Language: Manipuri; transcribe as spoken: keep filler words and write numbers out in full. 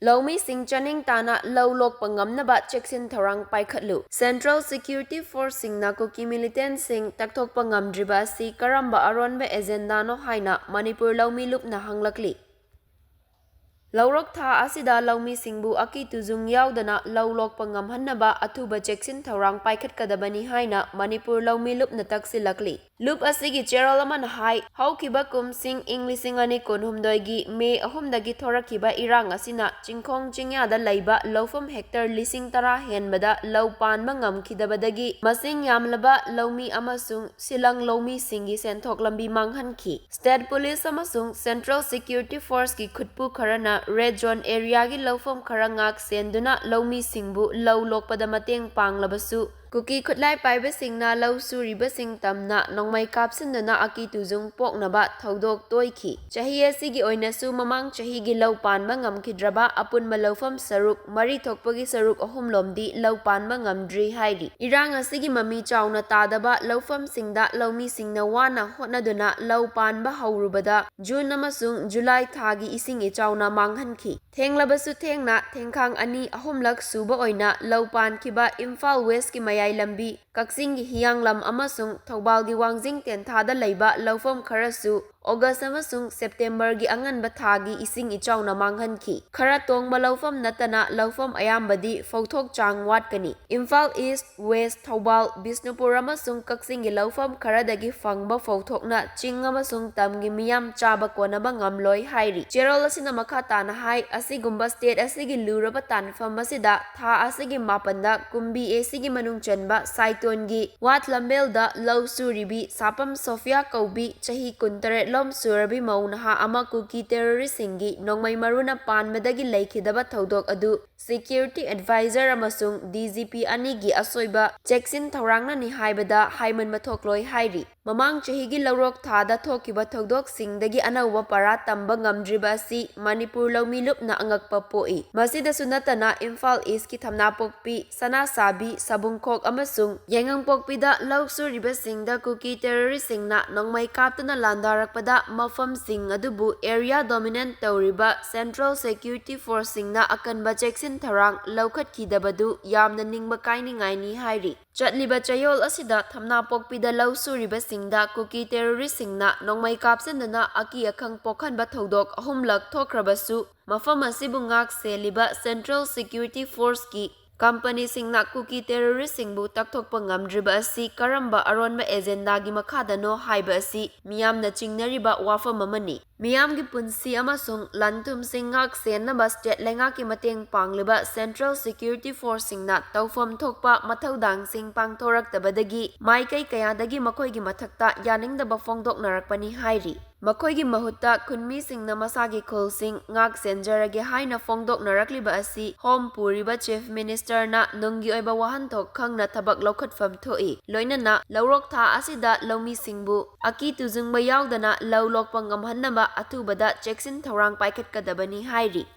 ꯂꯧꯃꯤꯁꯤꯡ ꯆꯥꯅꯤꯡ ꯇꯥꯅ ꯂꯧ ꯂꯣꯛꯄ ꯉꯝꯅꯕ ꯆꯦꯛꯁꯤꯟ ꯊꯧꯔꯥꯡ ꯄꯥꯏꯈꯠꯂꯨ꯫ Central Security Forceꯁꯤꯡꯅ ꯀꯨꯀꯤ militantꯁꯤꯡ ꯇꯛꯊꯣꯛꯄ ꯉꯝꯗ꯭ꯔꯤꯕ ꯑꯁꯤ ꯀꯔꯝꯕ ꯑꯔꯣꯟꯕ agenda ꯅꯣ ꯍꯥꯏꯅ ꯃꯅꯤꯄꯨꯔ ꯂꯧꯃꯤ ꯂꯨꯞꯅ ꯍꯪꯂꯛꯂꯤ꯫ ꯂꯧꯔꯣꯛ ꯊꯥ ꯑꯁꯤꯗ ꯂꯧꯃꯤꯁꯤꯡꯕꯨ ꯑꯀꯤ ꯇꯨꯖꯨꯡ ꯌꯥꯎꯗꯅ ꯂꯧ ꯂꯣꯛꯄ ꯉꯝꯍꯟꯅꯕ ꯑꯊꯨꯕ ꯆꯦꯛꯁꯤꯟ ꯊꯧꯔꯥꯡ ꯄꯥꯏꯈꯠꯀꯗꯕꯅꯤ ꯍꯥꯏꯅ ꯃꯅꯤꯄꯨꯔ ꯂꯧꯃꯤ ꯂꯨꯞꯅ ꯇꯛꯁꯤꯜꯂꯛꯂꯤ꯫ ꯂꯨꯞ ꯑꯁꯤꯒꯤ ꯆꯦꯔꯣꯜ ꯑꯃꯅ ꯍꯥꯏ, ꯍꯧꯈꯤꯕ ꯀꯨꯝꯁꯤꯡ ꯏꯪ ꯂꯤꯁꯤꯡ ꯑꯅꯤ ꯀꯨꯟꯍꯨꯝꯗꯣꯏꯒꯤ ꯃꯦ ꯑꯍꯨꯝꯗꯒꯤ ꯊꯣꯔꯛꯈꯤꯕ ꯏꯔꯥꯡ ꯑꯁꯤꯅ ꯆꯤꯡꯈꯣꯡ ꯆꯤꯡꯌꯥꯗ ꯂꯩꯕ ꯂꯧꯐꯝ hectare ꯂꯤꯁꯤꯡ ꯇꯔꯥ ꯍꯦꯟꯕꯗ ꯂꯧ ꯄꯥꯟꯕ ꯉꯝꯈꯤꯗꯕꯗꯒꯤ ꯃꯁꯤꯡ ꯌꯥꯝꯂꯕ ꯂꯧꯃꯤ ꯑꯃꯁꯨꯡ ꯁꯤꯂꯪ ꯂꯧꯃꯤꯁꯤꯡꯒꯤ ꯁꯦꯟꯊꯣꯛ ꯂꯝꯕꯤ ꯃꯥꯡꯍꯟꯈꯤ꯫ State Police ꯑꯃꯁꯨꯡ Central Security Forceꯀꯤ ꯈꯨꯠꯄꯨ ꯈꯔꯅ red zone areaꯒꯤ ꯂꯧꯐꯝ ꯈꯔ ꯉꯥꯛ ꯁꯦꯟꯗꯨꯅ ꯂꯧꯃꯤꯁꯤꯡꯕꯨ ꯂꯧ ꯂꯣꯛꯄꯗ ꯃꯇꯦꯡ ꯄꯥꯡꯂꯕꯁꯨ, ꯀꯨꯀꯤ ꯈꯨꯠꯂꯥꯏ ꯄꯥꯏꯕꯁꯤꯡꯅ ꯂꯧ ꯁꯨꯔꯤꯕꯁꯤꯡ ꯇꯝꯅ ꯅꯣꯡꯃꯩ ꯀꯥꯞꯁꯤꯟꯗꯨꯅ ꯑꯀꯤ ꯇꯨꯖꯨꯡ ꯄꯣꯛꯅꯕ ꯊꯧꯗꯣꯛ ꯇꯣꯏꯈꯤ꯫ ꯆꯍꯤ ꯑꯁꯤꯒꯤ ꯑꯣꯏꯅꯁꯨ ꯃꯃꯥꯡ ꯆꯍꯤꯒꯤ ꯂꯧ ꯄꯥꯟꯕ ꯉꯝꯈꯤꯗ꯭ꯔꯕ ꯑꯄꯨꯟꯕ ꯂꯧꯐꯝ ꯁꯔꯨꯛ ꯃꯔꯤ ꯊꯣꯛꯄꯒꯤ ꯁꯔꯨꯛ ꯑꯍꯨꯝꯂꯣꯝꯗꯤ ꯂꯧ ꯄꯥꯟꯕ ꯉꯝꯗ꯭ꯔꯤ ꯍꯥꯏꯔꯤ꯫ ꯏꯔꯥꯡ ꯑꯁꯤꯒꯤ ꯃꯃꯤ ꯆꯥꯎꯅ ꯇꯥꯗꯕ ꯂꯧꯐꯝꯁꯤꯡꯗ ꯂꯧꯃꯤꯁꯤꯡꯅ ꯋꯥꯅ ꯍꯣꯠꯅꯗꯨꯅ ꯂꯧ ꯄꯥꯟꯕ ꯍꯧꯔꯨꯕꯗ ꯖꯨꯟ ꯑꯃꯁꯨꯡ ꯖꯨꯂꯥꯏ ꯊꯥꯒꯤ ꯏꯁꯤꯡ ꯏꯆꯥꯎꯅ ꯃꯥꯡꯍꯟꯈꯤ꯫ ꯊꯦꯡꯂꯕꯁꯨ ꯊꯦꯡꯅ ꯊꯦꯡꯈꯥꯡ ꯑꯅꯤ ꯑꯍꯨꯝꯂꯛ ꯁꯨꯕ ꯑꯣꯏꯅ ꯂꯧ ꯄꯥꯟꯈꯤꯕ ꯏꯝꯐꯥꯜ Westꯀꯤ ꯃꯌꯥꯏ ꯂꯝꯕꯤ, ꯀꯛꯆꯤꯡꯒꯤ ꯍꯤꯌꯥꯡꯂꯝ ꯑꯃꯁꯨꯡ ꯊꯧꯕꯥꯜꯒꯤ ꯋꯥꯡꯖꯤꯡ ꯇꯦꯟꯊꯥꯗ ꯂꯩꯕ ꯂꯧꯐꯝ ꯈꯔꯁꯨ August ꯑꯃꯁꯨꯡ Septemberꯒꯤ ꯑꯉꯟꯕ ꯊꯥꯒꯤ ꯏꯁꯤꯡ ꯏꯆꯥꯎꯅ ꯃꯥꯡꯍꯟꯈꯤ꯫ ꯈꯔ ꯇꯣꯡꯕ ꯂꯧꯐꯝ ꯅꯠꯇꯅ ꯂꯧꯐꯝ ꯑꯌꯥꯝꯕꯗꯤ ꯐꯧꯊꯣꯛ ꯆꯥꯡ ꯋꯥꯠꯀꯅꯤ꯫ ꯏꯝꯐꯥꯜ East, West, ꯊꯧꯕꯥꯜ, ꯕꯤꯁꯅꯨꯄꯨꯔ ꯑꯃꯁꯨꯡ ꯀꯛꯆꯤꯡꯒꯤ ꯂꯧꯐꯝ ꯈꯔꯗꯒꯤ ꯐꯪꯕ ꯐꯧꯊꯣꯛꯅ ꯆꯤꯡ ꯑꯃꯁꯨꯡ ꯇꯝꯒꯤ ꯃꯤꯌꯥꯝ ꯆꯥꯕ ꯀꯣꯟꯅꯕ ꯉꯝꯂꯣꯏ ꯍꯥꯏꯔꯤ꯫ ꯆꯦꯔꯣꯜ ꯑꯁꯤꯅ ꯃꯈꯥ ꯇꯥꯅ ꯍꯥꯏ, ꯑꯁꯤꯒꯨꯝꯕ state ꯑꯁꯤꯒꯤ ꯂꯨꯔꯕ ꯇꯥꯟꯐꯝ ꯑꯁꯤꯗ ꯊꯥ ꯑꯁꯤꯒꯤ ꯃꯥꯄꯟꯗ ꯀꯨꯝꯕꯤ ꯑꯦꯁꯤꯒꯤ ꯃꯅꯨꯡ ꯆꯟꯕ ꯁꯥꯏꯇꯣꯟꯒꯤ ꯋꯥꯠ ꯂꯝꯕꯦꯜꯗ ꯂꯧ ꯁꯨꯔꯤꯕꯤ ꯁꯥꯄꯝ ꯁꯣꯐꯤꯌꯥ ꯀꯧꯕꯤ ꯆꯍꯤ ꯀꯨꯟꯇꯔꯦꯠ ꯂꯣꯝ ꯁꯨꯔꯕꯤ ꯃꯧ ꯅꯍꯥ ꯑꯃ ꯀꯨꯀꯤ terroristꯁꯤꯡꯒꯤ ꯅꯣꯡꯃꯩ ꯃꯔꯨꯅ ꯄꯥꯟꯕꯗꯒꯤ ꯂꯩꯈꯤꯗꯕ ꯊꯧꯗꯣꯛ ꯑꯗꯨ Security Advisor ꯑꯃꯁꯨꯡ DGP ꯑꯅꯤꯒꯤ ꯑꯁꯣꯏꯕ ꯆꯦꯛꯁꯤꯟ ꯊꯧꯔꯥꯡꯅꯅꯤ ꯍꯥꯏꯕꯗ ꯍꯥꯏꯃꯟꯕ ꯊꯣꯛꯂꯣꯏ ꯍꯥꯏꯔꯤ꯫ ꯃꯃꯥꯡ ꯆꯍꯤꯒꯤ ꯂꯧꯔꯣꯛ ꯊꯥꯗ ꯊꯣꯛꯈꯤꯕ ꯊꯧꯗꯣꯛꯁꯤꯡꯗꯒꯤ ꯑꯅꯧꯕ ꯄꯔꯥ ꯇꯝꯕ ꯉꯝꯗ꯭ꯔꯤꯕ ꯑꯁꯤ ꯃꯅꯤꯄꯨꯔ ꯂꯧꯃꯤ ꯂꯨꯞꯅ ꯑꯉꯛꯄ ꯄꯣꯛꯏ꯫ ꯃꯁꯤꯗꯁꯨ ꯅꯠꯇꯅ ꯏꯝꯐꯥꯜ Eastꯀꯤ ꯊꯝꯅꯥꯄꯣꯛꯄꯤ, ꯁꯅꯥꯁꯥꯕꯤ, ꯁꯕꯨꯡꯈꯣꯛ ꯑꯃꯁꯨꯡ ꯌꯥꯏꯉꯪꯄꯣꯛꯄꯤꯗ ꯂꯧ ꯁꯨꯔꯤꯕꯁꯤꯡꯗ ꯀꯨꯀꯤ terroristꯁꯤꯡꯅ ꯅꯣꯡꯃꯩ ꯀꯥꯞꯇꯨꯅ ꯂꯥꯟꯗꯥꯔꯛꯄꯗ ꯃꯐꯝꯁꯤꯡ ꯑꯗꯨꯕꯨ area dominate ꯇꯧꯔꯤꯕ Central Security Forceꯁꯤꯡꯅ ꯑꯀꯟꯕ ꯆꯦꯛꯁꯤꯟ ꯊꯧꯔꯥꯡ ꯂꯧꯈꯠꯈꯤꯗꯕꯗꯨ ꯌꯥꯝꯅ ꯅꯤꯡꯕ ꯀꯥꯏꯅꯤꯡꯉꯥꯏꯅꯤ ꯍꯥꯏꯔꯤ꯫ ꯆꯠꯂꯤꯕ ꯆꯌꯣꯜ ꯑꯁꯤꯗ ꯊꯝꯅꯥꯄꯣꯛꯄꯤꯗ ꯂꯧ ꯁꯨꯔꯤꯕꯁꯤꯡꯗ ꯀꯨꯀꯤ terroristꯁꯤꯡꯅ ꯅꯣꯡꯃꯩ ꯀꯥꯞꯁꯤꯟꯗꯨꯅ ꯑꯀꯤ ꯑꯈꯪ ꯄꯣꯛꯍꯟꯕ ꯊꯧꯗꯣꯛ ꯑꯍꯨꯝꯂꯛ ꯊꯣꯛꯈ꯭ꯔꯕꯁꯨ, ꯃꯐꯝ ꯑꯁꯤꯕꯨ ꯉꯥꯛ ꯁꯦꯜꯂꯤꯕ Central Security Forceꯀꯤ companyꯁꯤꯡꯅ ꯀꯨꯀꯤ terroristꯁꯤꯡꯕꯨ ꯇꯛꯊꯣꯛꯄ ꯉꯝꯗ꯭ꯔꯤꯕ ꯑꯁꯤ ꯀꯔꯝꯕ ꯑꯔꯣꯟꯕ agendaꯒꯤ ꯃꯈꯥꯗꯅꯣ ꯍꯥꯏꯕ ꯑꯁꯤ ꯃꯤꯌꯥꯝꯅ ꯆꯤꯡꯅꯔꯤꯕ ꯋꯥꯐꯝ ꯑꯃꯅꯤ꯫ ꯃꯤꯌꯥꯝꯒꯤ ꯄꯨꯟꯁꯤ ꯑꯃꯁꯨꯡ ꯂꯟ ꯊꯨꯝꯁꯤꯡ ꯉꯥꯛ ꯁꯦꯟꯅꯕ state ꯂꯩꯉꯥꯛꯀꯤ ꯃꯇꯦꯡ ꯄꯥꯡꯂꯤꯕ Central Security Forceꯁꯤꯡꯅ ꯇꯧꯐꯝ ꯊꯣꯛꯄ ꯃꯊꯧꯗꯥꯡꯁꯤꯡ ꯄꯥꯡꯊꯣꯔꯛꯇꯕꯗꯒꯤ ꯃꯥꯏꯀꯩ ꯀꯌꯥꯗꯒꯤ ꯃꯈꯣꯏꯒꯤ ꯃꯊꯛꯇ ꯌꯥꯅꯤꯡꯗꯕ ꯐꯣꯡꯗꯣꯛꯅꯔꯛꯄꯅꯤ ꯍꯥꯏꯔꯤ꯫ ꯃꯈꯣꯏꯒꯤ ꯃꯍꯨꯠꯇ ꯈꯨꯟꯃꯤꯁꯤꯡꯅ ꯃꯁꯥꯒꯤ ꯈꯨꯜꯁꯤꯡ ꯉꯥꯛ ꯁꯦꯟꯖꯔꯒꯦ ꯍꯥꯏꯅ ꯐꯣꯡꯗꯣꯛꯅꯔꯛꯂꯤꯕ ꯑꯁꯤ ꯍꯣꯝ ꯄꯨꯔꯤꯕ Chief Ministerꯅ ꯅꯨꯡꯒꯤ ꯑꯣꯏꯕ ꯋꯥꯍꯟꯊꯣꯛ ꯈꯪꯅ ꯊꯕꯛ ꯂꯧꯈꯠꯐꯝ ꯊꯣꯛꯏ꯫ ꯂꯣꯏꯅꯅ ꯂꯧꯔꯣꯛ ꯊꯥ ꯑꯁꯤꯗ ꯂꯧꯃꯤꯁꯤꯡꯕꯨ ꯑꯀꯤ ꯇꯨꯖꯨꯡꯕ ꯌꯥꯎꯗꯅ ꯂꯧ ꯂꯣꯛꯄ ꯉꯝꯍꯟꯅꯕ ꯑꯊꯨꯕꯗ ꯆꯦꯛꯁꯤꯟ ꯊꯧꯔꯥꯡ ꯄꯥꯏꯈꯠꯀꯗꯕꯅꯤ ꯍꯥꯏꯔꯤ꯫